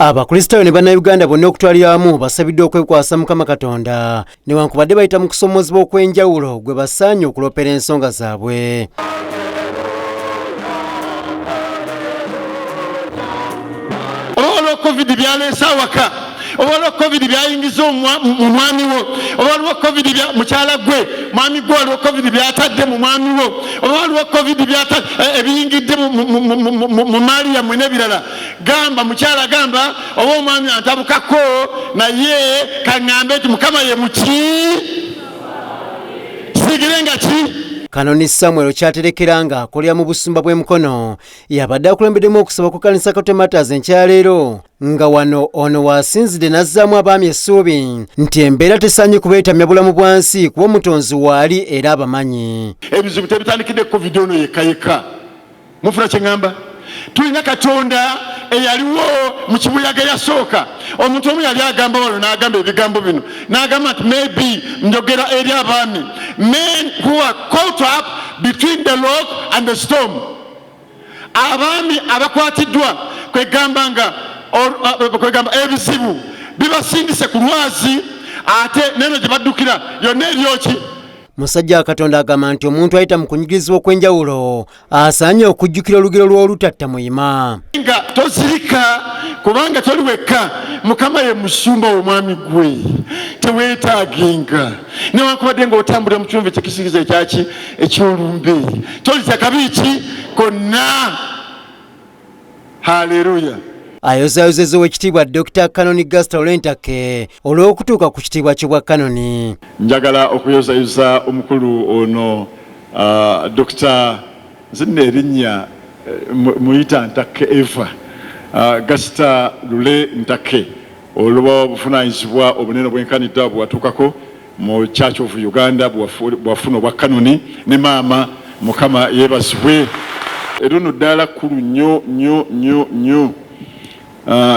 Abakristaayo ne Bannayuganda bonna okutwalira wamu basabiddwa okwekwasa Mukama Katonda newankubadde bayita mu kusomoozebwa okw'enjawulo gwe basaanye okuloopera ensonga zaabwe. Oba waliwo Covid byaleese awaka, oba waliwo Covid byayingiza mu mwami wo, oba waliwo Covid mukyala gwe mwami gwe, waliwo Covid byatadde mu mwami wo, oba waliwo Covid ebiyingidde mu maali yammwe n'ebirala. Gamba mukyala, gamba oba omwami antabukako, naye kaŋŋambe nti Mukama ye muki sigire nga ki. Kanoni Samuel Kyaterekera nga akolera mu busumba bw'e Mukono yabadde akulembeddemu okusaba ku kanisa Katwe Martyrs enkya leero, nga wano ono waasinzidde n'azzaamu abaami essuubi nti embeera tesaanye kubeetamya bulamu bwa nsi kuba omutonzi waali era abamanyi. Ebizibu tebitandikidde Covid ono yekka yekka. Mufuna kye ŋŋamba? Tulina Katonda eyaliwo mu kibuyaga eyasooka. Omuntu omu yali agamba wano n'agamba ebigambo bino, n'agamba nti maybe njogera eri abaami, men who are caught up between the rock and the storm, abaami abakwatiddwa kwegamba nga kwegamba ebizibu bibasindise ku lwazi, ate neno gye baddukira yonna eryoki. Musajja wa Katonda agamba nti omuntu ayita mu kunyigirizibwa okw'enjawulo asaanye okujjukira olugero lw'olutatta muyima. Nga tozirika kubanga toli wekka, Mukama ye musumba w'omwami gwe, teweetaagenga newankubadde ng'otambulira mu kiwonvu ekyekisiikirize ekyaki eky'olumbe, tolitya kabi ki konna. Haleluya. Ayozaayozezza Oweekitiibwa Dokita Kanoni Gaster Lule Ntake olw'okutuuka ku kitiibwa ky'obwa Kanoni. Njagala okuyozayoza omukulu ono Dokita, nze nno erinnya muyita Ntake Eva, Gaster Lule Ntake, olw'obuvunaanyizibwa obunene obwenkanidde awo bwewatuukako mu Church of Uganda, bwewafuna obwa Kanoni ne maama. Mukama yeebazibwe. Eryo nno ddaala kkulu nnyo nnyo nnyo nnyo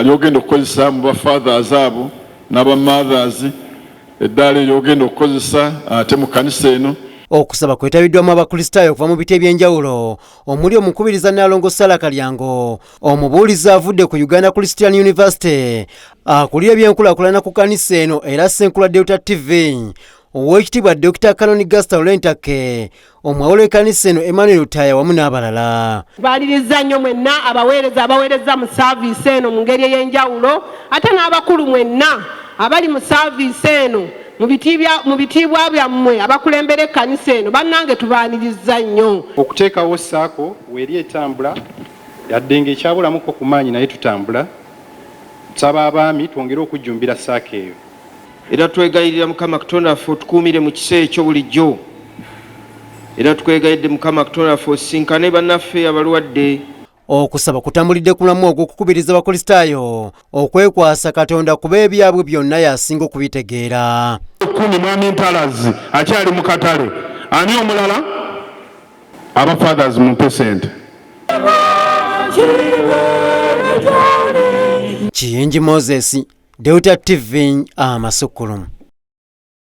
ly'ogenda okukozesa mu ba fathers abo n'aba mothers, eddaala eryo ogenda okukozesa ate mu kkanisa eno. Okusaba kwetabiddwamu Abakristaayo okuva mu biti eby'enjawulo omuli omukubiriza Nnaalongo Sarah Kalyango, omubuulizi avudde ku Uganda Christian University, akulira ebyenkulaakulana ku kkanisa eno era ssenkulu wa Delta TV, Oweekitiibwa Dokita Canon Gaster Lule Ntake, omwawule w'ekkanisa eno Emmanuel Lutaaya wamu n'abalala. Tubaliriza nnyo mwenna abaweereza abaweereza mu saaviisi eno mu ngeri ey'enjawulo, ate n'abakulu mwenna abali mu saaviisi eno mu bitiibwa byammwe abakulembera ekkanisa eno, bannange tubaaniriza nnyo. Okuteekawo ssaako weeri etambula yadde ng'ekyabulamuko ku maanyi naye tutambula. Nsaba abaami twongere okujjumbira ssaako eyo. Era twegayirira Mukama Katonda waffe otukuumire mu kisa ekyo bulijjo. Era tukwegayiridde Mukama Katonda waffe osisinkane bannaffe abalwadde. Okusaba kutambulidde ku mulamu ogw'okukubiriza Abakristaayo okwekwasa Katonda kuba ebyabwe byonna y'asinga okubitegeera. Kumi mwami Ntalazi akyali mu katale. Ani omulala? Aba fathers mumpe sente. Kiyingi Moses, Delta TV, amasukkulumu.